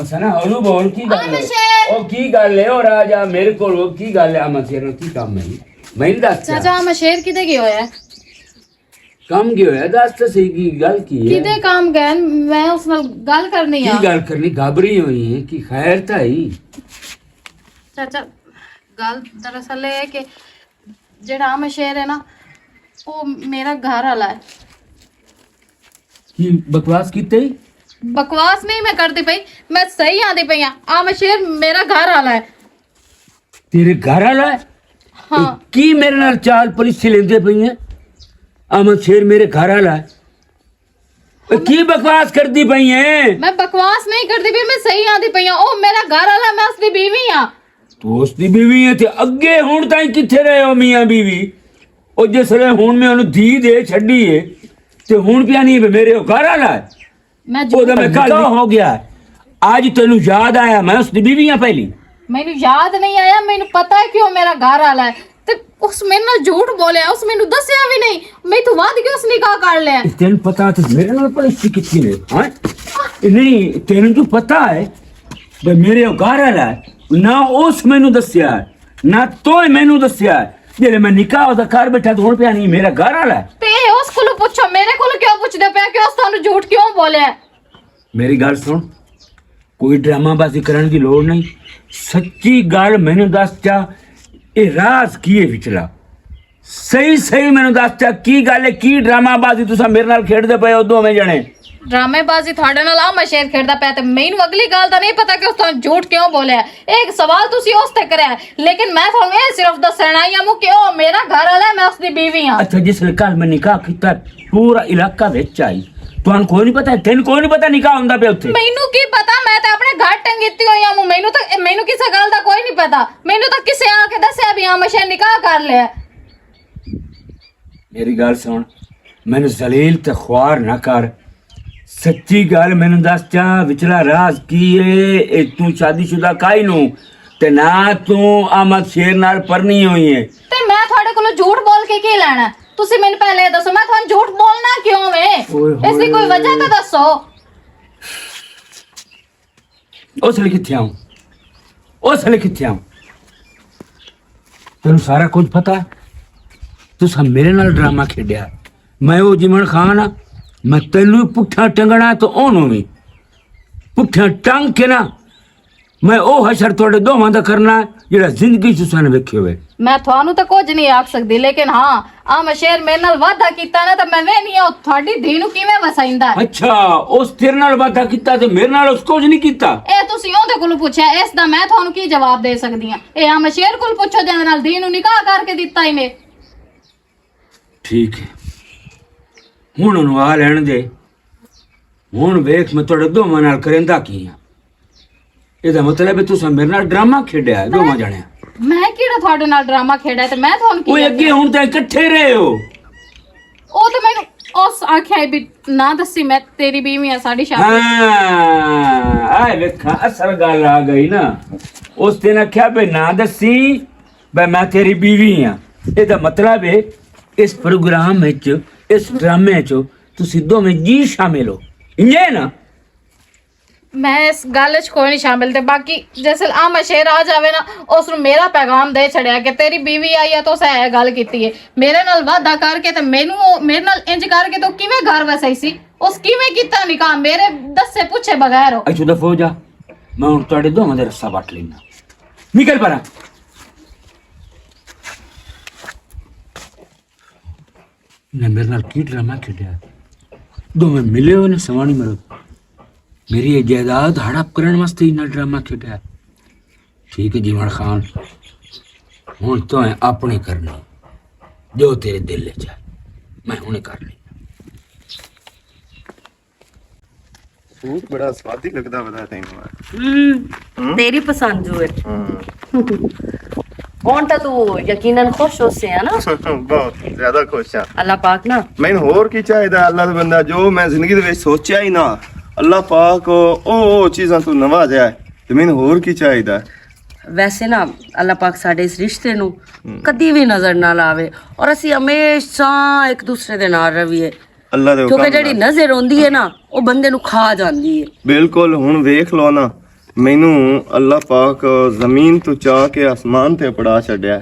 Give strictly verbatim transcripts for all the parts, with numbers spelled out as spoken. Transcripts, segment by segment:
اساں نا ہولو بول، کی گل ہے؟ آمد شیر۔ او کی گل ہے؟ او راجا میرے کول، او کی گل ہے؟ آمد شیر نال کی کم ہے؟ میں نہیں دس چاچا، آمد شیر کدے گیا ہویا ہے؟ کم گیا ہویا؟ دس تے صحیح، کی گل کی ہے؟ کدے کم گئے؟ میں اس نال گل کرنی کی آ۔ گل کرنی؟ گھبری ہوئی ہے کہ خیر تھا ہی؟ چاچا، گل دراصل یہ ہے کہ جڑا آمد شیر ہے نا، وہ میرا گھر والا ہے۔ کی بکواس کیتے ہی؟ بکواس نہیں میں کرتی پئی، میں صحیح آندی پئی ہاں۔ آمد شیر میرا گھر والا ہے۔ تیرے گھر والا ہے؟ ہاں۔ اے کی میرے نال چال پولیس سے لیندے پئی ہیں؟ آمد شیر میرے گھر والا ہے۔ اے کی بکواس کردی پئی ہیں؟ میں بکواس نہیں کرتی پئی، میں صحیح آندی پئی ہاں۔ او میرا گھر والا، میں اس دی بیوی ہاں۔ تو اس دی بیوی ہے تے اگے ہن تائیں کتھے رہے ہو میاں بیوی؟ او جس لے ہن میں انہوں دھی دے چھڈی ہے تے ہن پیا نہیں میرے گھر والا ہے۔ میں او دا میں کل نکاح ہو گیا ہے۔ اج تینوں یاد آیا میں اس دی بیوی ہاں پہلی؟ مینوں یاد نہیں آیا، مینوں پتا ہے کہ وہ میرا گھر والا ہے۔ تے اس میرے نال جھوٹ بولیا، اس مینوں دسیا بھی نہیں۔ میں تو ود کے اس نکاح کر لیا۔ تینوں پتا تے میرے نال پلیسی کتنی ہے، ہاں؟ نہیں، تینوں تو پتا ہے بھئی میرے گھر والا ہے، نہ اس مینوں دسیا ہے، نہ تو مینوں دسیا ہے۔ جے میں نکاح دا کر بیٹھا تو ہن پیا نہیں میرا گھر والا ہے۔ تے اس کولوں پوچھو، میرے کولوں کیوں پوچھدے پے کہ اس تانوں جھوٹ کیوں بولیا ہے؟ میری گل سن، کوئی ڈرامہ بازی کرن دی لوڑ نہیں۔ سچی گل مینوں دس چا، اے راز کی ہے وچلا؟ صحیح صحیح مینوں دس چا، کی گل ہے، کی ڈرامہ بازی تساں میرے نال کھیڈدے پئے ہو دوویں جنے؟ ڈرامے بازی تھوڑے نال آ مشیر کھیڈدا پیا تے مینوں اگلی گل دا نہیں پتا کہ اس توں جھوٹ کیوں بولیا۔ ایک سوال تسی اس تے کریا، لیکن میں تھانوں اے صرف دسنا آئی ہاں کہ او میرا گھر والا ہے، میں اس دی بیوی ہاں۔ اچھا، جس نے کل میں نکاح کیتا، پورا علاقہ وچ آئی۔ تانوں کوئی نہیں پتا، تینوں کوئی نہیں پتا نکاح ہوندا پیا اتھے۔ مینوں کی پتا، میں تے اپنے گھر ٹنگیتی ہوئی ہاں، مینوں تے، مینوں کسے گل دا کوئی نہیں پتا۔ مینوں تے کسے آ کے دسیا بھی ہاں مشے نکاح کر لیا۔ میری گل سن، مینوں ذلیل تے خوار نہ کر۔ سچی گل مینوں دس چا، وچلا راز کی اے؟ اے توں شادی شدہ کائی نوں؟ تے نہ توں احمد شیر نال پرنی ہوئی ہے۔ تے میں تھوڑے کولوں جھوٹ بول کے کی لینا؟ تسی مینوں پہلے دسو، میں تھانوں جھوٹ بولنا کیوں وے؟ اوئے اس دی کوئی ہوئے۔ وجہ تے دسو۔ اس لیے کتھے آؤں؟ اس لیے کتھے آؤں؟ تینوں سارا کچھ پتا ہے؟ تساں میرے نال ڈرامہ کھیڈیا۔ میں او جمن خان ہاں، میں تینوں پٹھا ٹنگنا تو اونوں وی پٹھا ٹنگ کے نا، میں او حشر تہاڈے دوواں دا کرنا ہے جڑا زندگی چ تساں نے ویکھے ہوئے۔ میں تھانوں تے کچھ نہیں آکھ سکدی، لیکن ہاں، آ مشیر میرے نال وعدہ کیتا نا، تے میں ویہنی آں، او تہاڈی دھی نوں کیویں وسائیندا ہے۔ اچھا، اس تیرے نال وعدہ کیتا تے میرے نال اس کچھ نہیں کیتا؟ اے تسی اوندے کولوں پوچھیا، اس دا میں تھانوں کی جواب دے سکدی ہاں؟ اے آ مشیر کول پوچھو، جس نال دھی نوں نکاح کر کے دتا ہی نے۔ ٹھیک ہے، ہن اونوں آ لین دے۔ ہن ویکھ، میں تہاڈے دوواں نال کریندا کی ہاں۔ اے دا مطلب ہے تساں میرے نال ڈرامہ کھیڈیا ہے، دوواں جنیاں۔ میں کیڑا تہاڈے نال ڈرامہ کھیڈا ہے تے میں تہانوں کی اوئے، اگے ہن تے اکٹھے رہے ہو۔ او تے مینوں اس آکھیا ہے بھی نہ دسی، میں تیری بیوی ہاں، ساڈی شادی۔ ہاں، آئے ویکھاں، اصل گل آ گئی نا۔ اس دن آکھیا بھی نہ دسی، بھی میں تیری بیوی ہاں۔ اے دا مطلب ہے اس پروگرام وچ، اس ڈرامے وچ تسی دوویں جی شامل ہو، انجے نا؟ میں اس گل وچ کوئی نہیں شامل، تے باقی جس ویلے آ مشیر آ جاوے نا، اس نوں میرا پیغام دے چھڑیا کہ تیری بیوی آئی ہے تو اسے اے گل کیتی ہے۔ میرے نال وعدہ کر کے تے مینوں، میرے نال انج کر کے تو کیویں گھر وسائی سی؟ اس کیویں کیتا نکاح میرے دسے پوچھے بغیر؟ ہو؟ اچھو دفعہ ہو جا، میں ہن تہاڈے دوواں دے رسا وٹ لینا۔ نکل پرا۔ انہیں میرے نال کی ڈرامہ کھیڈیا؟ دوویں ملے ہوئے نے سوانی مرد۔ میری یہ جائیداد ہڑپ کرن واسطے انہیں ڈرامہ کھیڈیا۔ ٹھیک ہے جیون خان، ہن تو اپنے کرنی، جو تیرے دل وچ ہے، میں ہن کرنی۔ سوٹ بڑا سوادی لگدا ودا تینوں۔ ہوں، ہوں؟ تیری پسند جو ہے۔ ہوں۔ ہن تاں تو یقیناً خوش ہو سے ہے نا؟ بہت زیادہ خوش ہاں۔ اللہ پاک نا۔ میں ہور کی چاہیدا؟ اللہ دا بندہ، جو میں زندگی دے وچ سوچیا ہی نہ، اللہ پاک او، او چیزاں تو نوازیا ہے۔ تے میں ہور کی چاہیدا؟ ویسے نا، اللہ پاک ساڈے اس رشتے نو ہوں۔ کدی بھی نظر نہ لاوے اور اسی ہمیشہ ایک دوسرے دے نال رہیے۔ اللہ دے کیونکہ حکم جڑی نال۔ نظر ہوندی ہے نا، او بندے نو کھا جاندی ہے۔ بالکل، ہن ویکھ لو نا، مینوں اللہ پاک زمین تو چا کے آسمان تے پڑا چھڈیا۔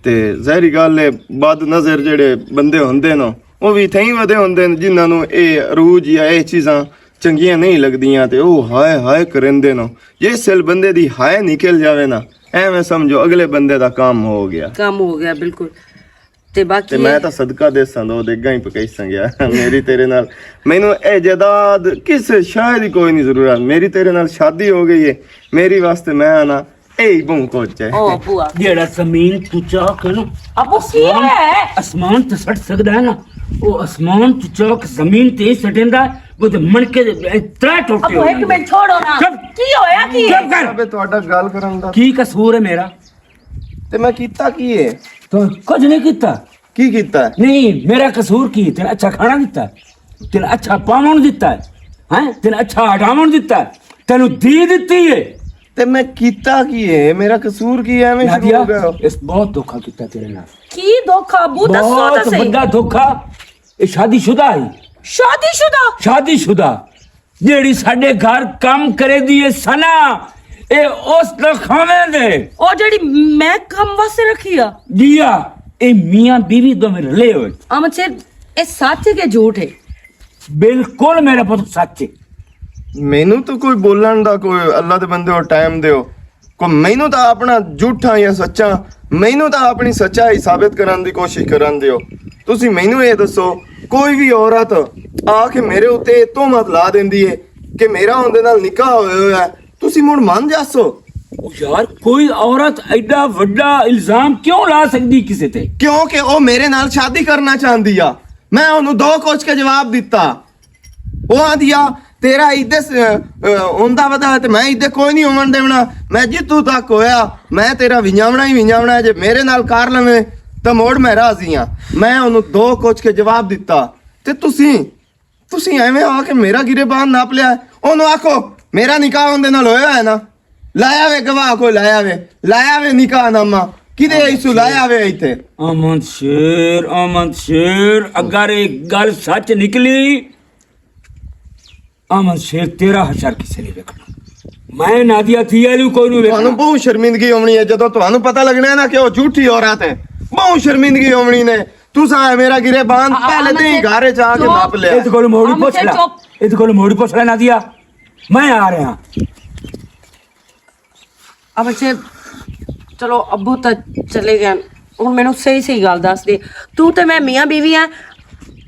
تے ظاہری گل ہے، بد نظر جڑے بندے ہوندے نو، وہ بھی تھیں ودے ہوندے نے، جنہاں نو اے عروج یا اے چیزاں چنگیاں نہیں لگدیاں، تے او ہائے ہائے کریندے نو۔ جس سل بندے دی ہائے نکل جاوے نا، ایویں سمجھو اگلے بندے دا کام ہو گیا۔ کم ہو گیا، بالکل۔ تے تے باقی میں اے تاں صدقہ دیساں، دو دے گاں ہی پکائی سنگیا۔ میری تیرے نال، مینوں اے جائیداد کس شے دی کوئی نہیں ضرورت۔ میری تیرے نال شادی ہو گئی ہے، میری واسطے میں آنا، اے ہی بہوں کچھ ہے۔ او ابو آ۔ جیڑا زمین تو چاک ہے نا، ابو کی آسمان، ہے؟ آسمان تے سٹ سکدا ہے نا، او آسمان تو چاک زمین تے ہی سٹیندا ہے، وہ تے من کے ترے ٹوٹے ابو، ایک منٹ چھوڑو نا۔ چپ۔ کی ہویا کی ہے؟ چپ کر۔ ابے تہاڈا گل کرن دا۔ کی قصور ہے میرا؟ تے میں کیتا کی ہے؟ تو کچھ نہیں کیتا۔ کی کیتا ہے؟ نہیں، میرا قصور کی؟ تین اچھا کھانا دیتا ہے، تین اچھا پاون دیتا ہے، ہیں؟ تین اچھا ہٹاون دیتا ہے، تینوں دی دتی ہے۔ تے میں کیتا کی ہے؟ میرا قصور کی ہے؟ ایویں شروع نادیا، ہو گیا۔ اس بہت دھوکا کیتا تیرے نال۔ کی دھوکا؟ ابو، دسو بہت تے صحیح۔ بڑا دھوکا۔ یہ شادی شدہ ہے۔ شادی شدہ؟ شادی شدہ۔ جیڑی ساڈے گھر کم کرے دی اے سنا، اے اس دا خاوند اے۔ او جیڑی میں کم واسطے رکھی آ؟ جی آ، اے میاں بیوی دوویں رلے ہوئے۔ احمد شیر، اے سچ اے کہ جھوٹ اے؟ بالکل میرا پتر سچ اے۔ مینوں تو کوئی بولن دا، کوئی اللہ دے بندے ہو، ٹائم دیو۔ کو مینوں تاں اپنا جھوٹاں یا سچاں، مینوں تاں اپنی سچائی ثابت کرن دی کوشش کرن دیو۔ تسی مینوں اے دسو، کوئی وی عورت آ کے میرے اُتے تہمت لا دیندی ہے کہ میرا اوندے نال نکاح ہویا ہویا ہے، تسی مڑ من جاسو؟ او یار، کوئی عورت ایڈا وڈا الزام کیوں لا سکدی کسے تے؟ کیونکہ او میرے نال شادی کرنا چاہندی آ۔ میں اونوں دو کچھ کے جواب دتا۔ او آندی آ، "تیرا ایدے س-، ا، ہوندا ودا ہے تے میں ایدے کوئی نہیں ہون دیونا۔ میں جتھوں تک ہویا، میں تیرا ونجاونا ہی ونجاونا ہے۔ جے میرے نال کر لویں، تاں موڑ میں راضی ہاں۔" میں اونوں دو کچھ کے جواب دتا۔ تے تسی، تسی ایویں آ کے میرا گرے بان ناپ لیا ہے۔ اونوں آکھو، "میرا نکاح اوندے نال ہویا ہے نا؟" لایا وے گواہ، کوئی لایا وے، لایا وے نکاح نامہ، کدے ایسو لایا وے ایتھے؟ احمد شیر، احمد شیر، اگر ایک گل سچ نکلی، احمد شیر، تیرا حشر کسے نہیں ویکھنا۔ میں نادیہ تھی آلو کوئی نہیں ویکھنا۔ تانوں بہت شرمندگی ہونی ہے جدوں تانوں پتہ لگنا ہے نا کہ وہ جھوٹی عورت ہے۔ بہت شرمندگی ہونی نے۔ تساں میرا گرے باندھ آ، پہلے احمد تے ہی شیر، گھر چ آ کے چپ۔ ناپ لیا۔ اس کول موڑی احمد پوچھ شیر، لے۔ چپ۔ اس کول موڑی پوچھ لے نادیہ۔ میں آ رہا۔ اب اچھے، چلو، ابو تے چلے گئے۔ ہن مینوں صحیح صحیح گل دس دے۔ تو تے میں میاں بیوی ہیں،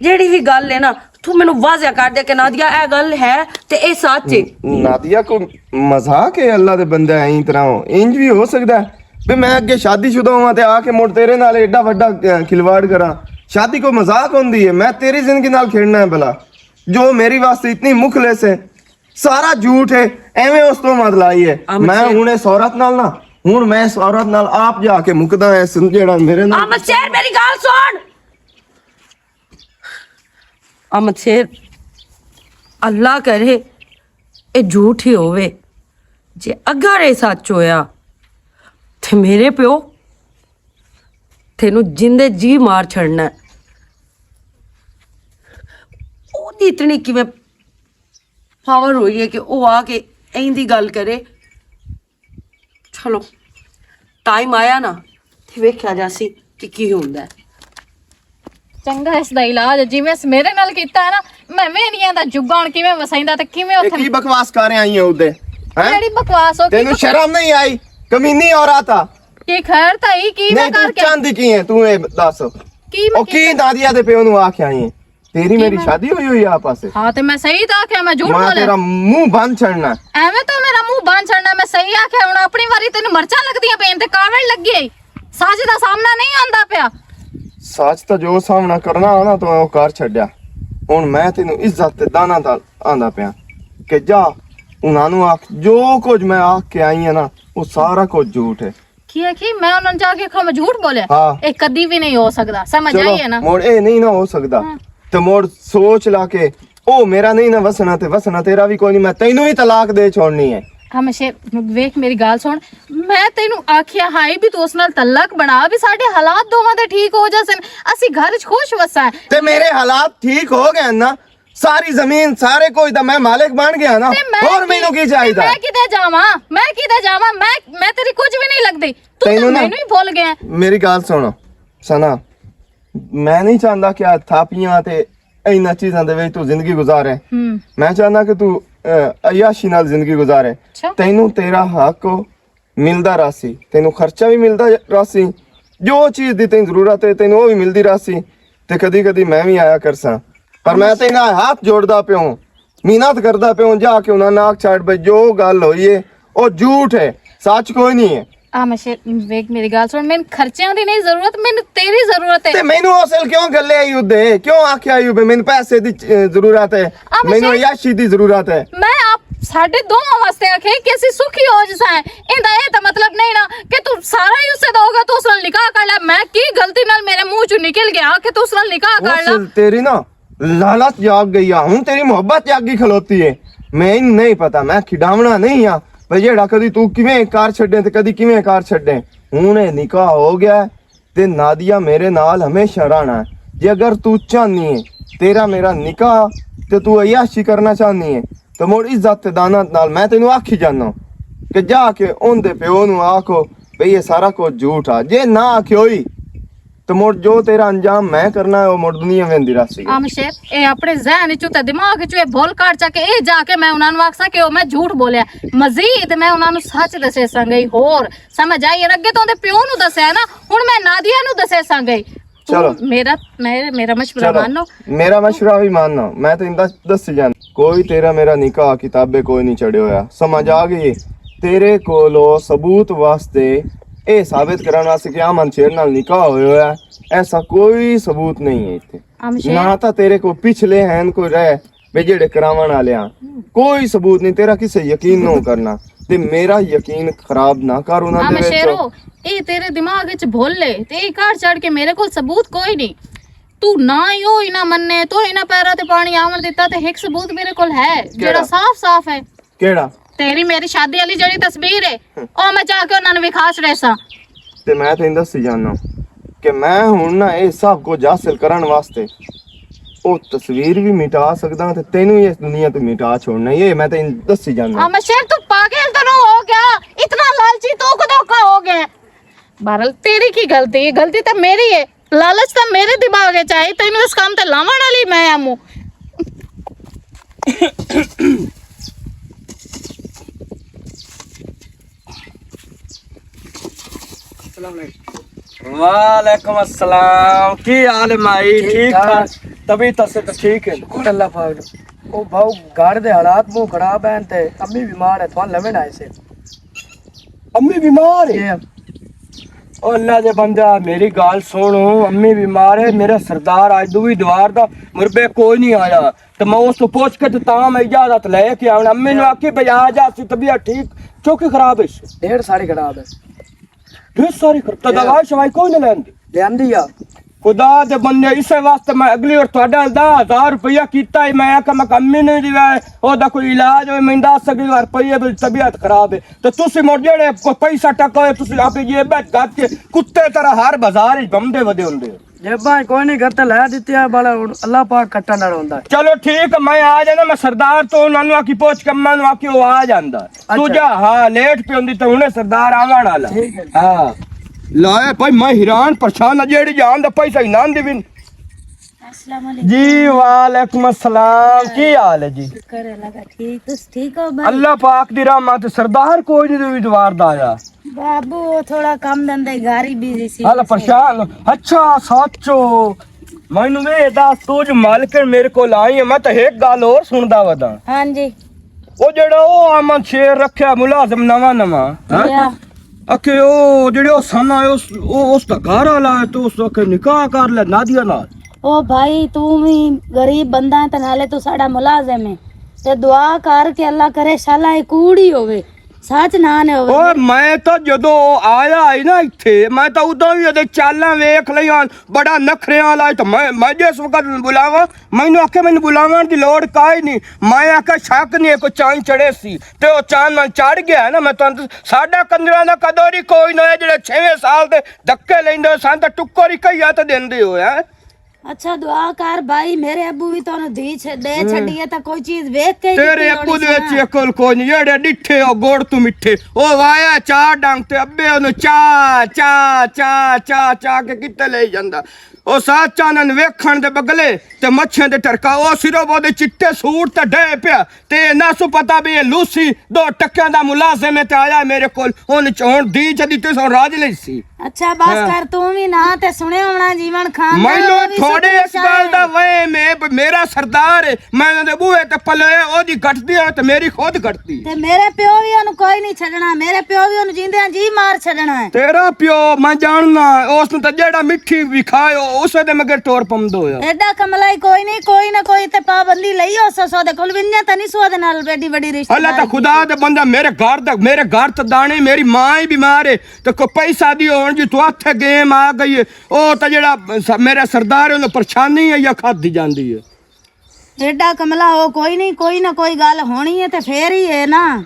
جیڑی وی گل ہے نا، تو مینوں واضح کر دے کہ نادیہ، اے گل ہے تے اے سچ ہے۔ نادیہ، کوئی مذاق ہے؟ اللہ دے بندے، ایں طرح ہو، انج وی ہو سکدا ہے بھی میں اگے شادی شدہ ہواں تے آ کے مڑ تیرے نال ایڈا وڈا، اے، کھلواڑ کراں؟ شادی کوئی مذاق ہوندی ہے؟ میں تیری زندگی نال کھیڈنا ہے بھلا، جو میری واسطے اتنی مخلص ہے؟ سارا جھوٹ ہے، ایویں اس تو مت لائی ہے۔ احمد میں شیر۔ ہن اس عورت نال نہ، ہن میں اس عورت نال آپ جا کے مکدا ہے، سن جیڑا میرے نال احمد شیر، میری گل سن۔ احمد شیر، اللہ کرے اے جھوٹ ہی ہووے۔ جے اگر اے سچ ہویا تے میرے پیو تینوں جندے جی مار چھڑنا ہے۔ او دی اتنی کیویں پاور ہوئی ہے کہ او آ کے این دی گل کرے۔ چلو، ٹائم آیا نا، تے ویکھیا جاسی کہ کی ہوندا ہے۔ چنگا اس دا علاج، جویں اس میرے نال کیتا ہے نا، میں وینیاں دا جگا ہن کیویں وسائیندا تے کیویں اے اتھے۔ کی بکواس کر رہے آئی ہیں اودے؟ ہیں؟ کیڑی بکواس ہو؟ تینوں شرم نہیں آئی؟ کمینی عورت آ۔ کی خیر تھا ہی، کی میں نہیں، تو کر کے؟ چاہندی کی ہے؟ تو اے دس۔ کی میں او کی کیتا؟ دادیا دے پیو نوں آ کے آئی ہیں؟ تیری میری شادی ہوئی ہوئی آ پاسے؟ ہاں، تے میں صحیح تاں آکھیا، میں جھوٹ میں بولیا؟ تیرا منہ بند چھڑنا۔ ایویں تو میرا منہ بند چھڑنا، میں صحیح آکھیا۔ ہن اپنی واری تینوں مرچاں لگدیاں پین تے کاوڑ لگی آئی۔ سچ دا سامنا نہیں آندا پیا۔ سچ تاں جو سامنا کرنا آنا تو او کر چھڈیا۔ ہن میں تینوں عزت تے دانا دا آندا پیا کہ جا، انہاں نوں آکھ، جو کچھ میں آکھ کے آئی ہاں نا، وہ سارا کچھ جھوٹ ہے۔ کی آکھی؟ میں انہاں جا کے آکھاں میں جھوٹ بولیا؟ ہاں۔ اے کدی وی نہیں ہو سکدا، سمجھ چلو، آئی ہے نا؟ مڑ اے نہیں نہ ہو سکدا۔ ہاں۔ تے مڑ سوچ لا کے، او میرا نہیں نہ وسنا تے وسنا تیرا وی کوئی نہیں، میں تینوں وی طلاق دے چھوڑنی ہے۔ ہمیشہ ویکھ میری گل سن، میں تینوں آکھیا ہائی بھی تو اس نال تعلق بنا، بھی ساڈے حالات دوواں دے ٹھیک ہو جاسن، اسی گھر وچ خوش وساں۔ تے میرے حالات ٹھیک ہو گئے نا، ساری زمین، سارے کچھ دا میں مالک بن گیا نا۔ تے میں اور کی، مینوں کی تے چاہیدا؟ میں کدے جاواں؟ میں کدے جاواں؟ میں، میں تیری کچھ بھی نہیں لگدی۔ تو تے تینوں نا، مینوں ہی بھول گیا۔ میری گل سن، سنا، میں نہیں چاہندا کہ آ تھاپیاں تے انہاں چیزاں دے وچ تو زندگی گزارے۔ ہم۔ میں چاہندا کہ تو، اے، عیاشی نال زندگی گزارے۔ اچھا۔ تینوں تیرا حق ملدا راسی، تینوں خرچہ بھی ملدا راسی، جو چیز دی تینوں ضرورت ہے، تینوں وہ بھی ملدی راسی۔ تے کدی کدی میں بھی آیا کرساں، پر میں تینوں ہاتھ جوڑدا پیوں، محنت کردا پیوں، جا کے انہاں ناک چھاڑ بھائی، جو گل ہوئی ہے، او جھوٹ ہے، سچ کوئی نہیں ہے۔ آ مشیر، ویکھ میری گل سن، مین خرچیاں دی نہیں ضرورت، مین تیری ضرورت ہے۔ تے مینوں اصل کیوں گلے آئی اودے؟ کیوں آکھیا آئی اوبے مین پیسے دی، اے، ضرورت ہے؟ آ مینوں مشیر، عیاشی دی ضرورت ہے۔ میں آپ ساڈے دوواں واسطے آکھے کہ اسی سکھی ہو جسا ہے۔ ایندا اے تے مطلب نہیں نا کہ تو سارا ہی اسے دا ہوگا، تو اس نال نکاح کر لے۔ میں کی غلطی نال میرے منہ چوں نکل گیا کہ تو اس نال نکاح کر لے؟ اصل تیری نا لالچ جاگ گئی آ، ہن تیری محبت جاگی کھلوتی ہے۔ میں نہیں پتا، میں کھڈاونا نہیں آ، پر جیڑا کدی تو کیویں کار چھڈے تے کدی کیویں کار چھڈے۔ ہن اے نکاح ہو گیا ہے تے نادیہ میرے نال ہمیشہ رہنا ہے۔ جے اگر تو چاہنی ہے تیرا میرا نکاح تے تو عیاشی کرنا چاہنی ہے تے مڑ عزت تے دانت نال میں تینوں آکھی جانا کہ جا کے اون دے پیو نوں آکھو بھئی یہ سارا کچھ جھوٹ آ۔ جے نہ آکھے ہوئی تے مڑ جو تیرا انجام میں کرنا ہے، او مڑ دنیا ویندی رہسی۔ آ مشیر، اے اپنے ذہن وچوں تے دماغ وچوں اے بھول کر چا کے اے جا کے میں انہاں نوں آکھساں کہ او میں جھوٹ بولیا۔ مزید میں انہاں نوں سچ دسے ساں گئی۔ ہور سمجھ آئی؟ اگر اگے تو اودے پیو نوں دسیا نا، ہن میں نادیہ نوں دسے ساں گئی۔ تو چلو۔ میرا، میرے، میرا مشورہ چلو، مانو۔ میرا مشورہ بھی ماننا، میں تو اندا دس جان۔ کوئی تیرا میرا نکاح کتابے کوئی نہیں چڑھے ہویا۔ سمجھ آ گئی ہے؟ تیرے کولو ثبوت واسطے، اے ثابت کرن واسطے کہ امن شیر نال نکاح ہویا ہویا ہے، ایسا کوئی ثبوت نہیں ہے اتھے۔ امشیر۔ نہ تا تیرے کو پچھلے ہیں کوئی رہ، وے جڑے کراون والے ہیں۔ کوئی ثبوت نہیں، تیرا کسے یقین نہ کرنا۔ تے میرا یقین خراب نہ کر انہاں دے وچ۔ امشیرو، اے تیرے دماغ وچ بھول لے، تے اے کار چڑھ کے میرے کول ثبوت کوئی نہیں۔ تو نہ ہی او انہاں مننے، تو انہاں پیراں تے پانی آون دتا، تے ایک ثبوت میرے کول ہے، جڑا کیڑا؟ صاف صاف ہے۔ کیڑا؟ تیری میری شادی والی جڑی تصویر ہے، او میں جا کے انہاں نوں وکھا چھڑیساں۔ تے میں تینوں دسی جانا کہ میں ہن نہ اے سب کچھ حاصل کرن واسطے او تصویر بھی مٹا سکدا تے تینوں ہی اس دنیا تو مٹا چھوڑنا۔ اے میں تینوں دسی جانا۔ ہاں، میں شیر تو پاگل تو نہ ہو گیا، اتنا لالچی تو کدوں کا ہو گیا؟ بہرحال، تیری کی غلطی ہے؟ غلطی تے میری ہے۔ لالچ تے میرے دماغ وچ آئی، تینوں اس کام تے لاون والی میں آموں۔ السلام علیکم۔ وعلیکم السلام۔ کی حال ہے مائی؟ ٹھیک ٹھاک۔ طبیعت سے تو ٹھیک ہے؟ شکر اللہ پاک۔ او بھاؤ، گھر دے حالات بہت خراب ہیں تے امی بیمار ہے، تھوڑا لوین آئے سے۔ امی بیمار ہے؟ او اللہ دے بندہ، میری گل سن، امی بیمار ہے، میرا سردار اج دوئی دوار دا مربے کوئی نہیں آیا، تے میں اس تو پوچھ کے تے تاں میں اجازت لے کے آونا۔ امی نو آکھی بھئی آ جا، سی طبیعت ٹھیک، چوکی خراب ہے۔ ڈیڑھ ساری خراب ہے۔ ڈیڑھ ساری خراب، تے دوائی شوائی کوئی نہ لیندی؟ لیندی آ۔ خدا دے بندے، اسے واسطے میں اگلی وار تہاڈا دہ ہزار روپیہ کیتا ہے، میں آکھا میں امی نے دیوا ہے، او دا کوئی علاج ہوئے، میں دس اگلی وار پئی ہے، میری طبیعت خراب ہے۔ تے تسی مڑ جڑے کوئی پیسہ ٹکا ہوئے، تسی آپ جیب وچ گھٹ کے کتے طرح ہر بازار وچ بمدے ودے ہوندے ہو۔ جیباں وچ کوئی نہیں، گھر تے لایا دتی ہے، بڑا ہن اللہ پاک کٹا نال ہوندا ہے۔ چلو ٹھیک، میں آ جانا، میں سردار تو انہاں نوں آکی پوچھ کے میں نوں آکی او آ جاندا۔ تو اچھا۔ جا، ہاں، لیٹ پہ ہوندی تے ہنے سردار آون والا۔ ٹھیک ہے۔ ہاں۔ لائے بھائی، میں حیران پریشان ہاں، جیڑی جان دا پیسہ ہی نہ دی وی۔ السلام علیکم۔ جی، وعلیکم السلام، کی حال ہے جی؟ شکر ہے اللہ کا، ٹھیک، تس ٹھیک ہو بھائی؟ اللہ پاک دی رحمت، سردار کوئی نہیں دوی دوار دا آیا۔ بابو، وہ تھوڑا کم دندے، گھر ہی بزی سی۔ حال پریشان۔ اچھا، سچو۔ مینوں وی دس، تو جو مالکن میرے کول آئی ہے، میں تے ایک گل اور سندا ودا۔ ہاں جی۔ او جڑا او امن شیر رکھیا ملازم نواں نواں، ہاں؟ یا۔ اکھے او جڑے او سنا ہے، اس، او، اس دا گھر والا ہے، تو اس اکھے نکاح کر لے نادیہ نال۔ او بھائی، تو بھی غریب بندہ ہے، تے نالے تو ساڈا ملازم ہے۔ تے دعا کر کے اللہ کرے شالا اے کوڑی ہوے۔ سچ نہ نے ہوے۔ او میں تو جدوں آیا ہی نا اتھے، میں تو ادوں ہی اودے چالاں ویکھ لئیاں، بڑا نخریاں والا ہے۔ تو میں، میں جس وقت بلاواں، مینوں آکھے مینوں بلاون دی لوڑ کائے نہیں۔ میں آکھیا شک نہیں، کوئی چاند چڑھے سی۔ تے او چاند من چڑھ گیا ہے نا، میں تانوں ساڈا کنجراں دا قدر ہی کوئی نہ ہویا، جڑے چھویں سال دے دھکے لیندے ہو، سان تے ٹکر ہی کہیا تے دیندے ہو، ہیں؟ اچھا، دعا کر بھائی، میرے ابو بھی تانوں دی چھڈے، ہاں۔ چھڈی ہے تے کوئی چیز ویکھ کے ہی تیرے دتی ابو ہونی دے سی وچ نا۔ عقل کوئی نہیں، جیڑے ڈٹھے او گوڑ تو مٹھے۔ او وایا چار ڈنگ تے ابے اونوں چا، چا، چا، چا، چا کے کتے لے جاندا۔ او ساتھ چانن ویکھن دے بگلے تے مچھیں دے ٹرکا، او صرف اودے چٹے سوٹ تے ڈے پیا۔ تے نہ سو پتا بھی اے لوسی دو ٹکیاں دا ملازم ہے تے آیا میرے کول۔ ہن چ-، ہن دی جدی تے سو راج لئی سی۔ اچھا، بس ہاں۔ کر، توں وی نہ تے سنیا ہونا جیون خان دا، مینوں او وی تھوڑے سوچ اس گل دا وہم ہے، ب-، میرا سردار ہے، میں انہاں دے بوہے تے پلے، او دی گھٹدی ہے تے میری خود گھٹدی۔ تے میرے پیو وی اونوں کوئی نہیں چھڈنا، میرے پیو وی اونوں جیندیاں جی مار چھڈنا ہے۔ تیرا پیو میں جاننا، اس نوں تے جیڑا مٹھی وکھائے، او اسے دے مگر ٹور پمدو ہویا۔ ایڈا کملا ہی کوئی نہیں، کوئی نہ کوئی تے پابندی لئی اس سو دے کول، ونجے تے نہیں سو دے نال ایڈی وڈی رشتہ اللہ تا داری خدا کیتی۔ دے بندہ، میرے گھر دا، میرے گھر تے دانے، میری ماں ہی بیمار ہے۔ تے کوئی پیسہ دی ہون جی تو اتھے گیم آ گئی ہے۔ او تے جیڑا س-، میرا سردار ہے، انہوں پریشانی ہے یا کھادی جاندی ہے؟ ایڈا کملا ہو کوئی نہیں، کوئی نہ کوئی گل ہونی ہے تے فیر ہی ہے نا۔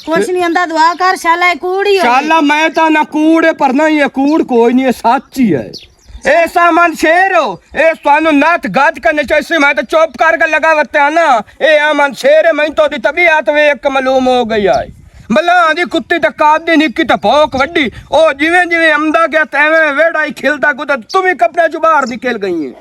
کچھ نہیں ہوندا، دعا کر، شالا اے کوڑ ہی ہوے۔ شالا میں تاں نہ کوڑ ہے، پر نہ یہ کوڑ کوئی نہیں، یہ سچ ہی ہے۔ اے سامان شیر ہو، اے سانو نات گاج کرنے چاہیے، میں تو چپ کر کے لگا وتے آنا۔ اے آمن شیر ہے، میں تو دی طبیعت ویکھ کے معلوم ہو گئی ہے۔ ملاں دی کتی تے کات دی نکی تے بھوک وڈی۔ او جویں جویں امدا گیا تے ایویں ویڑا ہی کھلدا گزردا، تم ہی کپڑے چوں باہر نکل گئی ہیں۔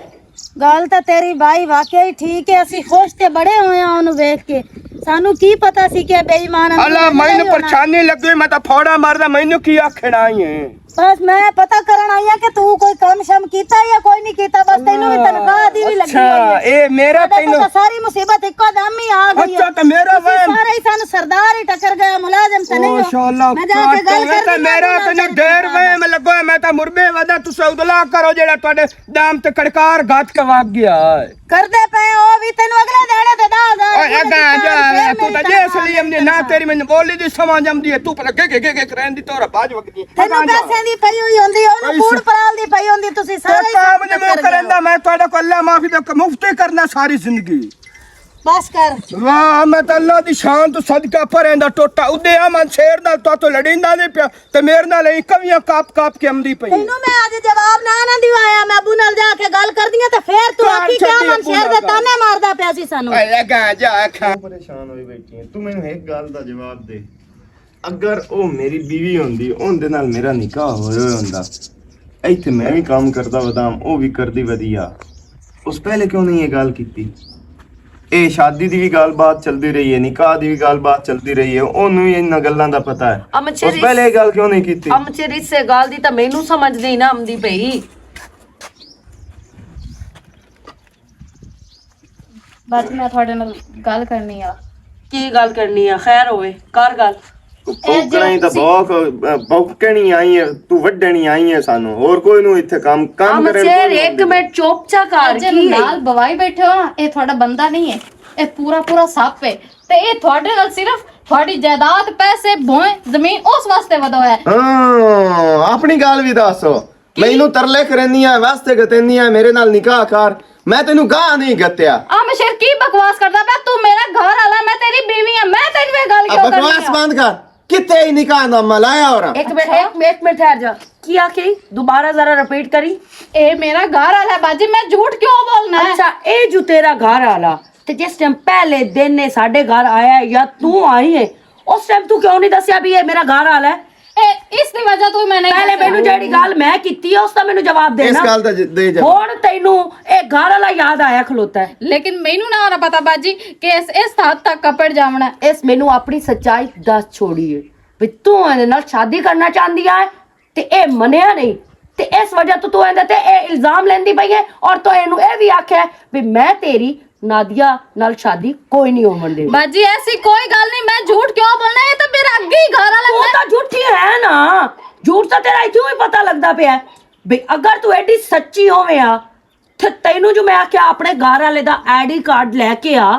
گل تے تیری بھائی واقعی ٹھیک ہے، اسی خوش تے بڑے ہوئے ہاں اونوں ویکھ کے۔ سانوں کی پتہ سی کہ بے ایمان اندر اللہ، لگے مینوں ہونا۔ پریشانی لگی، میں تاں پھوڑا ماردا، مینوں کی آکھنا ہی ہے۔ بس میں پتہ کرن آئی ہاں کہ تو کوئی کم شم کیتا یا کوئی نہیں کیتا، بس تینوں بھی تنخواہ دی بھی لگی اچھا، ہوئی ہے۔ اے میرا ساڈے تے تینوں تاں ساری مصیبت اکو دم ہی آ گئی ہے۔ اچھا، تے میرا تسی وہم۔ سارے ہی سانوں سردار ہی ٹکر گیا، ملازم تے نہیں ہو۔ ماشاءاللہ، میں جا کے گل کر تے میرا تینوں ڈیر وہم لگو ہے، میں تاں مربے ودا، تساں ادلا کرو جیڑا تہاڈے دام تے کڑکار گھات کے واگ گیا ہے۔ کردے پئے او وی تینوں اگلے دینے تے دہ ہزار اوئے، روپے اگاں جا، تو تاں جے سلیم دی نہ تیری مینوں بولی دی سمجھ آمدی ہے، تو پتہ کے کے کے کے کرین دی تورا باج وگدی ہے۔ تینوں اگاں جا۔ پیسے دی پئی ہوئی ہوندی، اونوں کوڑ پرال دی پئی ہوندی، تسی سارے ہی کام نہیں کرندا۔ میں تہاڈے کول اللہ معافی دا مفتی کرنا ساری زندگی۔ بس کر۔ واہ، میں تاں اللہ دی شان تو صدقہ پریندا ٹوٹا، اودے آ من شیر نال تو تو لڑیندا نہیں پیا۔ تے میرے نال ایں کویاں کاپ کاپ کے امدی پئی ہے۔ تینوں میں اج جواب نہ نہ دیوایا، میں ابو نال جا کے گل کر دیاں تے فیر تو آکھی کیا من شیر دے تانے ماردا پیا سی سانوں۔ اے گا جا کھا۔ پریشان ہوئی بیٹھی ہے، تو مینوں ایک گل دا جواب دے۔ اگر او میری بیوی ہوندی، اون دے نال میرا نکاح ہویا ہوندا، ایتھے میں وی کام کردا ودام، او وی کردی ودیا۔ اس پہلے کیوں نہیں یہ گل کیتی؟ اے شادی دی وی گل بات چلدی رہی ہے، نکاح دی وی گل بات چلدی رہی ہے، اونوں وی انہاں گلاں دا پتہ ہے۔ امچے اس پہلے یہ گل کیوں نہیں کیتی؟ امچے اس گل دی تاں مینوں سمجھ نہیں نہ آمدی پئی۔ بس میں تھوڑے نال گل کرنی آ۔ کی گل کرنی آ؟ خیر ہوئے، کر گل۔ بھوکنا ہی تاں بھوک، بھوکن ہی آئی ہے، تو وڈن ہی آئی ہے سانو۔ اور کوئی نو ایتھے کام، کام کرن کوئی نو ایک منٹ چپ چا کر۔ اجے کی نال بوائی بیٹھے ہو، اے تھوڑا بندہ نہیں ہے، اے پورا پورا سپ ہے۔ تے اے تھوڑے نال صرف تھوڑی جائیداد، پیسے، بھوئیں، زمین اس واسطے ودو ہے۔ ہاں، اپنی گل بھی دس۔ مینوں ترلے کرنی ہے، واسطے گتنی ہے، میرے نال نکاح کر۔ میں تینوں گاہ نہیں گتیا۔ آ میں شیر کی بکواس کردا پیا؟ تو میرا گھر والا، میں تیری بیوی ہاں، میں تینوں یہ گل آ کیوں کرنی بکواس ہے؟ بند کر۔ کتے ہی نکاح نامہ لایا اور ایک منٹ، ایک، ایک منٹ ٹھہر جا۔ کیا کہ دوبارہ ذرا ریپیٹ کری۔ اے میرا گھر والا ہے باجی، میں جھوٹ کیوں بولنا ہے؟ اچھا، اے جو تیرا گھر والا تے جس ٹائم پہلے دن نے ساڈے گھر آیا ہے یا تو آئی ہے، اس ٹائم تو کیوں نہیں دسیا بھی اے میرا گھر والا ہے؟ اے، اس دی وجہ تو ہی میں نہیں پہلے دسیا۔ مینوں جیڑی گل میں کیتی ہے، اس دا مینوں جواب اس دینا۔ گل دا ج-، دے جواب۔ ہن تینوں اے گھر والا یاد آیا کھلوتا ہے۔ لیکن مینوں نہ ہونا پتا باجی کہ اس، اس حد تک کپڑ جاونا ہے۔ اس مینوں اپنی سچائی دس چھوڑی ہے بھی تو اے نال شادی کرنا چاہندی ہے تے اے منیا نہیں، تے اس وجہ تو تو ایندے تے اے الزام لیندی پئی ہے اور تو اینو اے وی آکھیا ہے بھی میں تیری نادیہ نال شادی کوئی نہیں ہون دے۔ باجی، ایسی کوئی گل نہیں، میں جھوٹ کیوں بولنا؟ یہ تو میرا اگے ہی گھر والا تو ہے۔ تو جھوٹی ہے نا، جھوٹ تو تیرا اتھوں ہی پتہ لگدا پیا ہے۔ بھی اگر تو ایڈی سچی ہوویں آ، تے تینوں جو میں آکھیا اپنے گھر والے دا آئی ڈی کارڈ لے کے آ،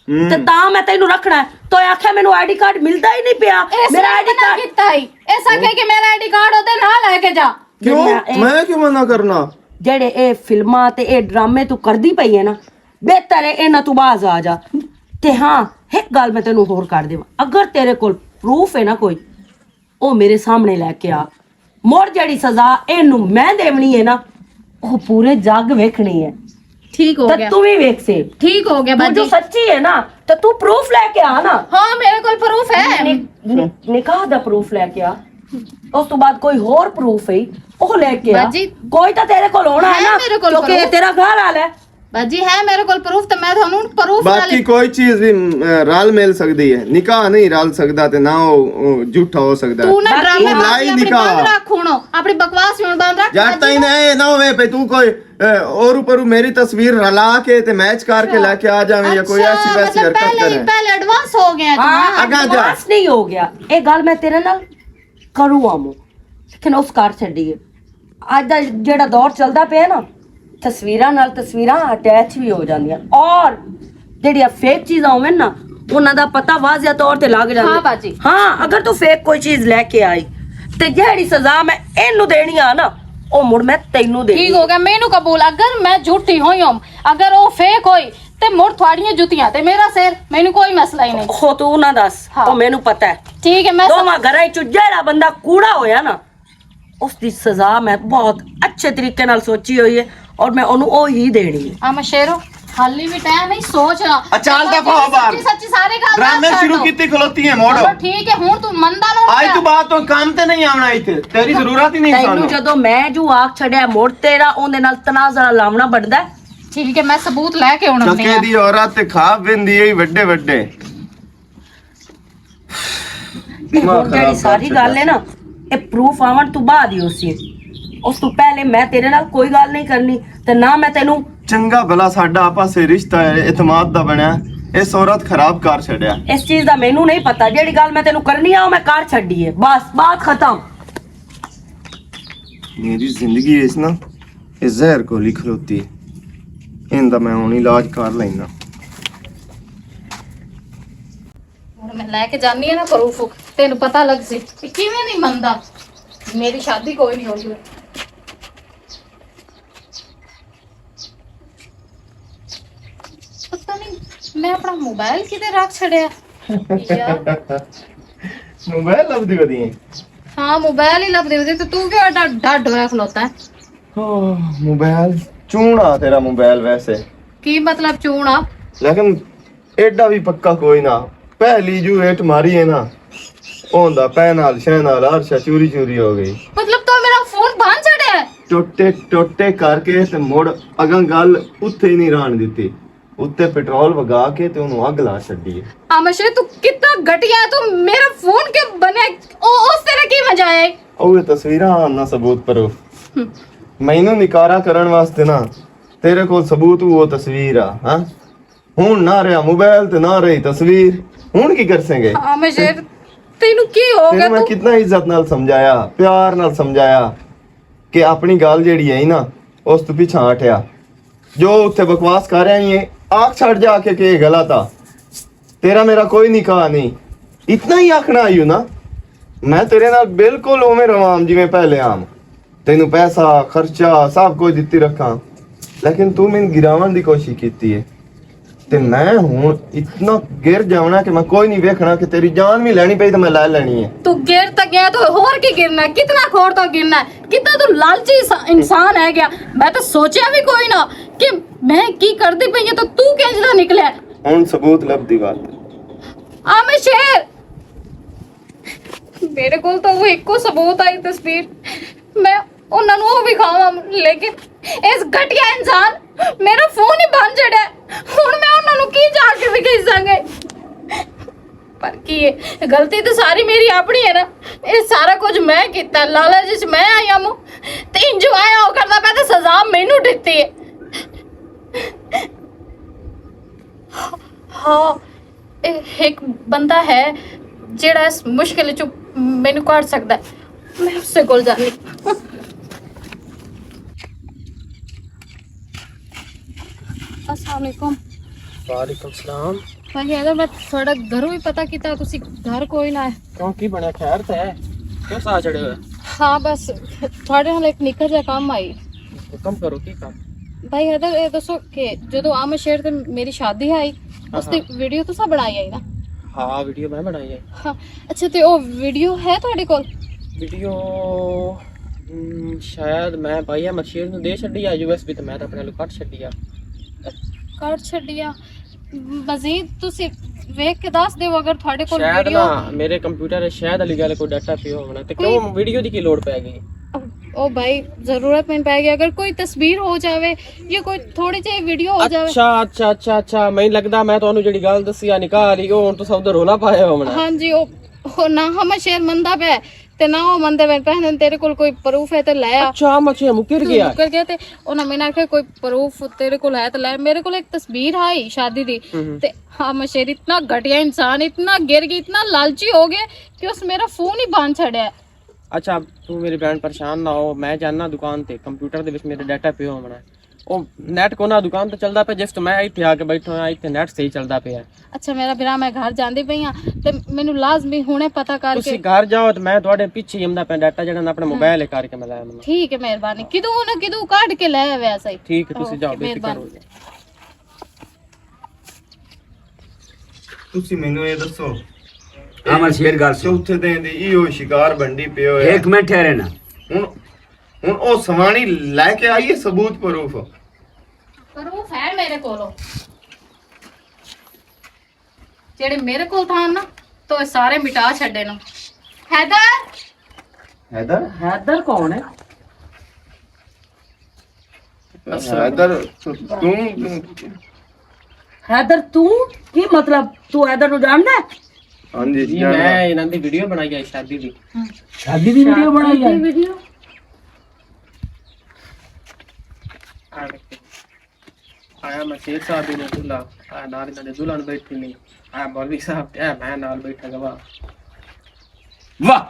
تے تاں میں تینوں رکھنا ہے۔ تو آکھیا مینوں آئی ڈی کارڈ ملدا ہی نہیں پیا۔ اس میرا نے آئی ڈی منع کارڈ کیتا ہی۔ اس آکھیا کہ میرا آئی ڈی کارڈ اوتے نال لے کے جا۔ کیوں؟ میں کیوں منع کرنا؟ جڑے اے فلماں تے اے ڈرامے تو کردی پئی ہے نا، بہتر ہے انہاں تو باز آ جا۔ تے ہاں، ایک گل میں تینوں ہور کر دیواں، اگر تیرے کول پروف ہے نا کوئی، او میرے سامنے لے کے آ۔ مڑ جیڑی سزا اینوں میں دیونی ہے نا، او پورے جگ ویکھنی ہے۔ ٹھیک ہو تے گیا۔ تو بھی ویکھ سے۔ ٹھیک ہو گیا تو جو باجی۔ سچی ہے نا، تے تو پروف لے کے آ نا۔ ہاں، میرے کول پروف ہے۔ نک- نک- نکاح دا پروف لے کے آ۔ اس تو بعد کوئی ہور پروف ہے، وہ لے کے آ۔ باجی، کوئی تو تیرے کول ہونا ہے ہے نا، میرے کول کیونکہ یہ پروف۔ تیرا گھر والا ہے۔ باجی، ہے میرے کول پروف، تے میں تھانوں پروف نال باقی کوئی چیز بھی، م، رل مل سکدی ہے، نکاح نہیں رل سکدا تے نہ او، او جھوٹا ہو سکدا ہے۔ تو نہ باقی ڈرامے ہاں۔ باز اپنی نکاح۔ بند رکھ ہن، اپنی بکواس ہن بند رکھ۔ جٹ تائیں نہ اے نہ ہوے پے تو کوئی، اے، اور اوپر میری تصویر رلا کے تے میچ کر کے لے کے آ جاویں یا کوئی اچھا، ایسی ویسی مطلب حرکت پہلے ہی، کرے۔ پہلے ایڈوانس ہو گیا تو ہاں، ہاں۔ اگاں جا۔ ایڈوانس نہیں ہو گیا۔ اے گل میں تیرے نال کروں آمو، لیکن اس کر چھڈی ہے۔ اج دا جڑا دور چلدا پیا نا، تصویراں نال تصویراں اٹیچ بھی ہو جاندیاں، اور جڑیاں فیک چیزاں ہوون نا، انہاں دا پتہ واضح طور تے لگ جاندا۔ ہاں باجی۔ ہاں، اگر تو فیک کوئی چیز لے کے آئی تے جہڑی سزا میں اینو دینی آ نا، او مڑ میں تینو دینی۔ ٹھیک ہو گیا، مینوں قبول۔ اگر میں جھوٹی ہوئی ہوں، اگر او فیک ہوئی، تے مڑ تھوڑیاں جتیاں تے میرا سر، مینوں کوئی مسئلہ ہی نہیں۔ ہو تو نہ دس، ہاں۔ او مینوں پتہ ہے۔ ٹھیک ہے، میں سب دوواں گھراں وچ جہڑا بندہ کوڑا ہویا نا، اس دی سزا میں بہت اچھے طریقے نال سوچی ہوئی ہے، اور میں انہوں او ہی دینی ہے۔ آ مشیرو، حالی بھی ٹائم نہیں، سوچ رہا۔ اچھا، حال دفعہ ہو باہر۔ سچی سچی ساری گل ڈرامے شروع کیتی کھلوتی ہے، موڑو۔ چلو ٹھیک ہے، ہن تو مندا نو آج تو بعد تو کام تے نہیں آونا ایتھے، تیری ضرورت ہی نہیں تینوں سانو۔ جدوں میں جو آکھ چھڈیا، مڑ تیرا اون دے نال تنازعہ لاونا بندا ہے۔ ٹھیک ہے، میں ثبوت لے کے آنا۔ چکے دی عورت تے خواب ویندی ہے وڈے وڈے۔ دماغ ہن جیڑی خراب کر ساری چھڈیا گل ہے سی۔ نا، اے پروف آون تو بعد ہی ہوسی۔ اس تو پہلے میں تیرے نال کوئی گل نہیں کرنی، تے نہ میں تینوں چنگا بھلا ساڈا آپس وچ رشتہ اعتماد دا بنیا، اس عورت خراب کر چھڈیا۔ اس چیز دا مینوں نہیں پتا، جیڑی گل میں تینوں کرنی آ، او میں کر چھڈی ہے، بس بات ختم۔ میری زندگی وچ نا، اے زہر گولی کھلوتی، ایندا میں ہن علاج کر لینا۔ ہن میں لے کے جانی ہاں نا پروف، تینوں پتہ لگ سی کہ کیویں نہیں مندا، میری شادی کوئی نہیں ہوئی۔ پتہ نہیں میں اپنا موبائل کدھر رکھ چھڑیا۔ یار۔ موبائل لبدی ودی ہے؟ ہاں، موبائل ہی لبدی ودی، تو تو کیوں ایڈا ڈڈ ہویا کھلوتا ہے؟ اوہ، موبائل چون آ تیرا موبائل ویسے؟ کی مطلب چون آ؟ لیکن ایڈا بھی پکا کوئی نہ۔ پہلی جو ایٹ ماری ہے نا، اوندا پینال شینال ہر شا چوری چوری ہو گئی۔ مطلب تو میرا فون بھان چھڑیا ہے؟ ٹوٹے ٹوٹے کر کے تے مڑ اگاں گل اتھے ہی نہیں رہن دتی۔ اتھے پٹرول وگا کے تے اونوں اگ لا چھڈی ہے۔ آ مشرے، تو کتنا گھٹیا ہے، تو میرا فون کے بنے، او، اس طرح کی وجہ ہے؟ اوہ تصویراں آن نا ثبوت پروف۔ ہم۔ مینوں نکارا کرن واسطے نا، تیرے کول ثبوت وہ تصویر آ، ہاں؟ ہن نہ رہیا موبائل تے نہ رہی تصویر، ہن کی کرسیں گے؟ ہاں، میں شیر، تینوں کی ہو گیا؟ تینوں میں تو کتنا عزت نال سمجھایا، پیار نال سمجھایا کہ اپنی گل جیڑی ہے نا، اس تو پیچھے ہٹیا۔ جو اتھے بکواس کر رہی ہے، آکھ چھڑ جا کے کہ یہ غلط آ۔ تیرا میرا کوئی نکاح نہیں۔ اتنا ہی آکھنا آئیو نا، میں تیرے نال بالکل اوویں رواں جویں پہلے آم۔ تینوں پیسہ، خرچہ، سب کچھ دتی رکھاں، لیکن تو مینوں گراون دی کوشش کیتی ہے۔ تے میں ہن اتنا گر جاونا کہ میں کوئی نہیں ویکھنا، کہ تیری جان بھی لینی پئی تے میں لے لینی ہے۔ تو گر تے گیا تو ہور کی گرنا ہے؟ کتنا کھوڑ تو گرنا ہے؟ کتنا تو لالچی انسا-، انسان ہے گیا۔ میں تو سوچیا بھی کوئی نہ کہ میں کی کردی پئی ہاں، تو تو کینج دا نکلیا ہے؟ ہن ثبوت لب دی بات۔ آ میں شیر، میرے کول تو وہ ایکو ثبوت آئی تصویر، میں انہاں نوں وہ وکھاواں، لیکن اس گھٹیا انسان میرا فون ہی بند چڑھیا۔ ہن میں انہاں نوں کی جا کے وکھائی سانگے؟ پر کی ہے؟ غلطی تو ساری میری اپنی ہے نا۔ یہ سارا کچھ میں کیتا، لالچ وچ میں آئی ہم۔ تے انجوائے او کردا پیا تے سزا مینوں دتی ہے۔ ہاں، اے ہک بندہ ہے جیڑا اس مشکل وچوں مینوں کڈ سکدا ہے۔ میں اس سے کول جانی۔ السلام علیکم۔ وعلیکم السلام۔ بھائی حیدر، میں تھوڑا گھروں بھی پتہ کیتا، تسی گھر کوئی نہ ہے۔ کیوں، کی بنیا؟ خیر تے ہے؟ کیوں سا چڑھے ہوئے؟ ہاں، بس تھوڑے نال ایک نکا جا کام آئی۔ حکم کرو، کی کام؟ بھائی حیدر، اے دسو کہ جدوں آمد شیر تے میری شادی آئی، ہاں، اس دی ہاں۔ ویڈیو تساں بنائی آئی نا؟ ہاں، ویڈیو میں بنائی ہے۔ ہاں، اچھا، تے او ویڈیو ہے تہاڈے کول؟ ویڈیو، ہم، شاید میں بھائی احمد شیر نوں دے چھڈی آ، یو ایس بی تے میں تے اپنے لوک کٹ چھڈی آ۔ کٹ چھڈیا۔ مزید تسی ویکھ کے دس دیو اگر تھوڑے کول شاید ویڈیو نا، میرے کمپیوٹر ہے، شاید علی گل کوئی ڈاٹا پیا ہونا۔ تے کوئی کیوں ویڈیو دی کی لوڑ پے گئی؟ او بھائی، ضرورت میں پے گئی۔ اگر کوئی تصویر ہو جاوے یا کوئی تھوڑی جہی ویڈیو ہو جاوے۔ اچھا، اچھا، اچھا، اچھا، میں لگدا میں تانوں جڑی گل دسی آ نکاح والی، او ہن تساں ادھر رولا پایا ہونا۔ ہاں جی، او، او نہ ہم شیر مندا پے تے نہ او مندے میں پہنے۔ تیرے کول کوئی پروف ہے تے لے آ۔ اچھا، مچھے مکر گیا۔ مکر گیا تے انہاں میں نے آکھیا، "کوئی پروف تیرے کول ہے تے لے۔" میرے کول ایک تصویر آئی شادی دی۔ ہم۔ تے ہاں، مشیر اتنا گھٹیا انسان، اتنا گر گیا، اتنا لالچی ہو گیا کہ اس میرا فون ہی بند چھڑیا۔ اچھا، تو میری بہن پریشان نہ ہو، میں جانا دکان تے، کمپیوٹر دے وچ میرے ڈیٹا پیا ہونا ہے۔ او نیٹ کونا دکان تے چلدا پیا، جس تو میں ایتھے آ کے بیٹھا ہاں، ایتھے نیٹ صحیح چلدا پیا ہے۔ اچھا میرا بھرا، میں گھر جاندی پئی ہاں تے مینوں لازمی ہنے پتہ کر کے تسی گھر جاؤ تے میں تہاڈے پیچھے ہی آندا پیا، ڈیٹا جڑا نا اپنے موبائل کر کے میں لایا ہاں۔ ٹھیک ہے، مہربانی۔ کدوں نہ کدوں کڈ کے لے آوے سہی۔ ٹھیک ہے، تسی جاؤ، بے فکر ہو جاؤ۔ تسی مینوں اے دسو، امن شیر گل سن۔ چوتھے دن دی ایہو شکار بنڈی پئے ہوئے۔ ایک منٹ ٹھہرے نا۔ ہن، ہن او سوانی لے کے آئیے ثبوت پروف۔ پروف ہے میرے کولو۔ جڑے میرے کول تھا نا، تو اے سارے مٹا چھڈے نا۔ حیدر! حیدر؟ حیدر کون ہے؟ حیدر، تو، تو، حیدر، تو کی مطلب؟ تو حیدر نو جاندا ہے؟ ہاں جی، جی، جاندا۔ میں انہاں دی ویڈیو بنائی ہے شادی دی۔ شادی دی ویڈیو بنائی ہے؟ ویڈیو؟ آ ویکھو۔ آیا میں شیخ صاحب دی دلہا، آیا نال انہاں دے دلہن بیٹھی نہیں۔ آیا مولوی صاحب تے آیا میں نال بیٹھا گواہ۔ واہ!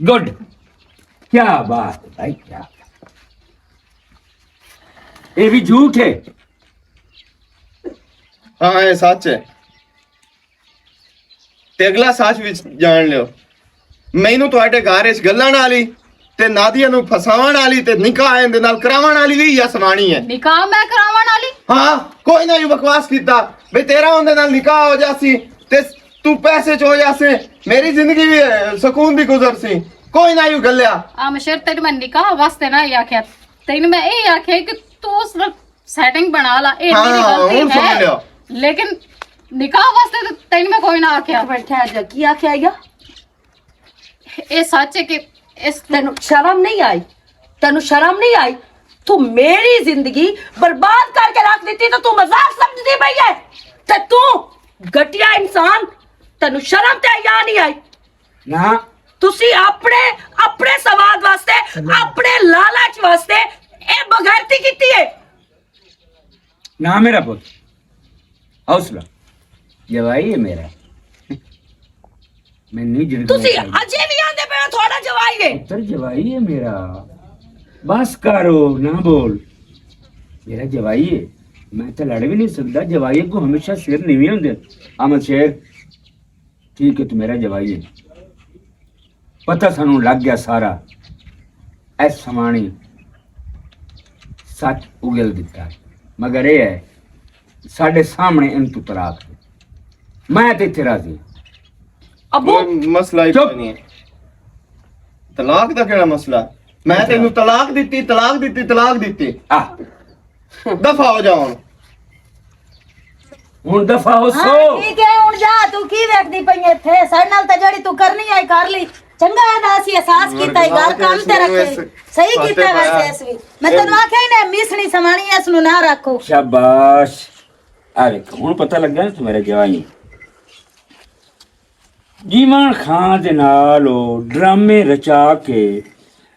گڈ۔ کیا بات ہے بھائی، کیا بات۔ یہ بھی جھوٹ ہے۔ ہاں، یہ سچ ہے۔ تے اگلا سچ وچ جان لیو، مینوں تہاڈے گھر وچ گلاں نال ہی تے نادیہ نوں پھساون والی تے نکاح ایندے نال کراون والی وی یا سوانی ہے؟ نکاح میں کراون والی؟ ہاں، کوئی نہ یوں بکواس کیتا بھئی تیرا اوندے نال نکاح ہو جاسی تے تو پیسے چ ہو جاسے، میری زندگی وی سکون دی گزر سی۔ کوئی نہ یوں گلیا۔ آ مشیر، تینوں میں نکاح واسطے نہ ہی آکھیا، تینوں میں اے آکھیا کہ تو اس وقت سیٹنگ بنا لا، اے میری ہاں، غلطی ہن سمجھ ہے۔ لیا۔ لیکن نکاح واسطے تو تینوں میں کوئی نہ آکھیا۔ ٹھہر جا، کی آکھیا یا؟ اے سچ ہے کہ اس تینوں شرم نہیں آئی؟ تینوں شرم نہیں آئی؟ تو میری زندگی برباد کر کے رکھ دیتی تو تو مذاق سمجھدی پئی ہے؟ تے تو گٹیا انسان، تینوں شرم تے حیا نہیں آئی؟ نہ۔ تسی اپنے، اپنے سواد واسطے، اپنے لالچ واسطے اے بغیرتی کیتی ہے۔ نہ میرا پت، حوصلہ، جوائی ہے میرا۔ میں نہیں جڑ تسی اجے بھی آندے پے ہو تھوڑا جوائی ہے۔ پتر جوائی ہے میرا۔ بس کرو، نہ بول۔ میرا جوائی ہے۔ میں تے لڑ بھی نہیں سکدا، جوائی کو ہمیشہ سر نیویں ہوندے۔ احمد شیر، ٹھیک ہے، تو میرا جوائی ہے۔ پتہ سانوں لگ گیا سارا۔ اے سمانی سچ اگل دتا، مگر اے ہے ساڈے سامنے ان تو طلاق دے۔ میں تے اتھے راضی ہاں۔ ابو! کوئی مسئلہ ہی چپ۔ کوئی نہیں ہے۔ طلاق دا کیڑا مسئلہ؟ میں تینوں طلاق دتی، طلاق دتی، طلاق دتی۔ آہ۔ دفع ہو جا ہن۔ ہن دفع ہو سو۔ ہاں، ٹھیک ہے، ہن جا، تو کی ویکھدی پئی ایتھے؟ ساڈے نال تے جڑی تو کرنی آئی کر لی۔ چنگا ہے نا، اسی احساس کیتا ہی، گل کم تے رکھے۔ صحیح کیتا ویسے اس وی۔ میں تینوں آکھیا ہی نہ، میسنی سمانی اس نوں نہ رکھو۔ شاباش۔ آ ویکھ، ہن پتہ لگا نا تو میرا جوان ہی۔ جیوان خان دے نال او ڈرامے رچا کے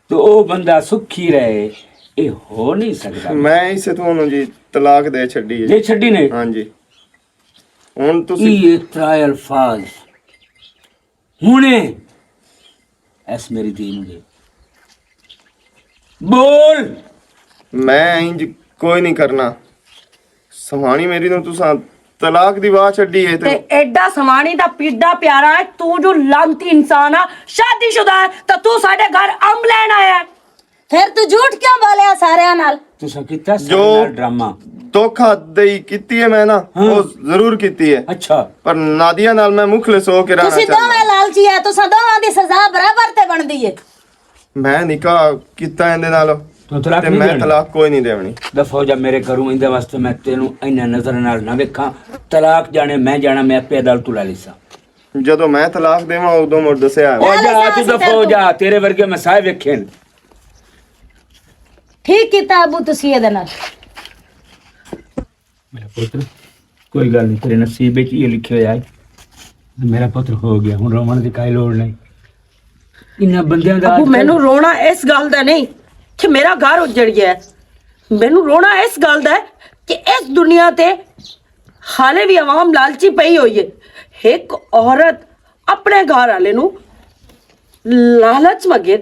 تو او بندہ سکھی رہے، اے ہو نہیں سکدا۔ میں اسے تو انہوں جی طلاق دے چھڈی ہے۔ دے چھڈی نے؟ ہاں جی۔ ہن تسی یہ ترائے الفاظ ہنے ایس میری دین دے۔ بول۔ میں انج کوئی نہیں کرنا۔ سوانی میری نوں تساں طلاق دی واہ چڈی ہے تے تے ایڈا سوانی دا پیڈا پیارا ہے، تو جو لانتی انسان آ، شادی شدہ ہے، تے تو ساڈے گھر امب لین آیا ہے۔ پھر تو جھوٹ کیوں بولیا سارے نال؟ تساں کیتا سارے جو نال ڈرامہ؟ دھوکا دہی کیتی ہے میں نا، ہاں۔ وہ ضرور کیتی ہے۔ اچھا۔ پر نادیہ نال میں مخلص ہو کے رہنا تسی چاہنا۔ دوویں لالچی ہے، تساں دوواں دی سزا برابر تے بندی ہے۔ میں نکاح کیتا ایندے نال، تو طلاق تے نہیں میں دینا؟ طلاق کوئی نہیں دیونی۔ دفع ہو جا میرے گھروں، ایندے واسطے میں تینوں اینا نظر نال نہ ویکھاں۔ طلاق جانے میں جانا، میں اپے عدالت تو لے لیسا۔ جدوں میں طلاق دیواں، ادوں مڑ دسیا۔ او جا، تو دفع ہو جا، تیرے ورگے میں سائے ویکھے نے۔ ٹھیک کیتا ابو تسی اے دے نال۔ میرا پتر، کوئی گل نہیں، تیرے نصیب وچ یہ لکھے ہویا ہے۔ میرا پتر ہو گیا، ہن روون دی کوئی لوڑ نہیں۔ انہاں بندیاں دا ابو، مینوں رونا اس گل دا نہیں کہ میرا گھر اجڑ گیا ہے۔ مینوں رونا اس گل دا ہے کہ اس دنیا تے حالے بھی عوام لالچی پئی ہوئی ہے۔ ایک عورت اپنے گھر والے نوں لالچ مگر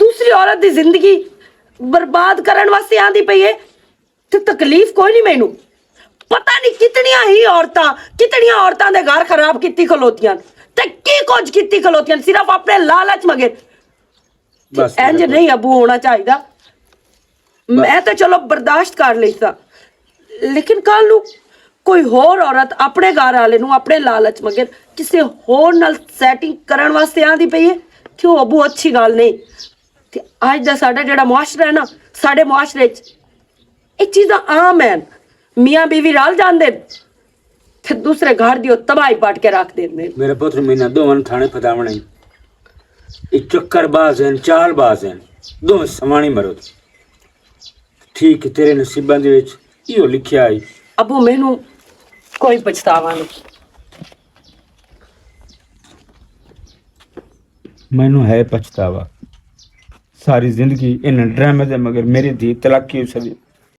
دوسری عورت دی زندگی برباد کرن واسطے آندی پئی ہے۔ تے تکلیف کوئی نہیں مینوں۔ پتہ نہیں کتنیاں ہی عورتاں، کتنیاں عورتاں دے گھر خراب کیتی کھلوتیاں، تے کی کچھ کیتی کھلوتیاں، صرف اپنے لالچ مگر۔ تے بس انج میرا نہیں ابو ہونا چاہیدا۔ میں تے چلو برداشت کر لیسا، لیکن کل نوں کوئی ہور عورت اپنے گھر والے نوں اپنے لالچ مگر کسے ہور نال سیٹنگ کرن واسطے آندی پئی ہے، تے او ابو اچھی گل نہیں۔ تے اج دا ساڈا جڑا معاشرہ ہے نا، ساڈے معاشرے وچ یہ چیزاں عام ہیں۔ میاں بیوی رل جاندے تے دوسرے گھر دی او تباہی پٹ کے رکھ دیندے۔ میرے پتر مینا دوواں تھانے پھداونے۔ یہ چکر باز ہیں، چال باز ہیں، دوویں سوانی مرو۔ ٹھیک تیرے نصیباں دے وچ ایہو لکھیا ہے۔ ابو، مینوں کوئی پچھتاوا نہیں۔ مینوں ہے پچھتاوا۔ ساری زندگی انہاں ڈرامے دے مگر میری دھی تلاکی ہو سکدی۔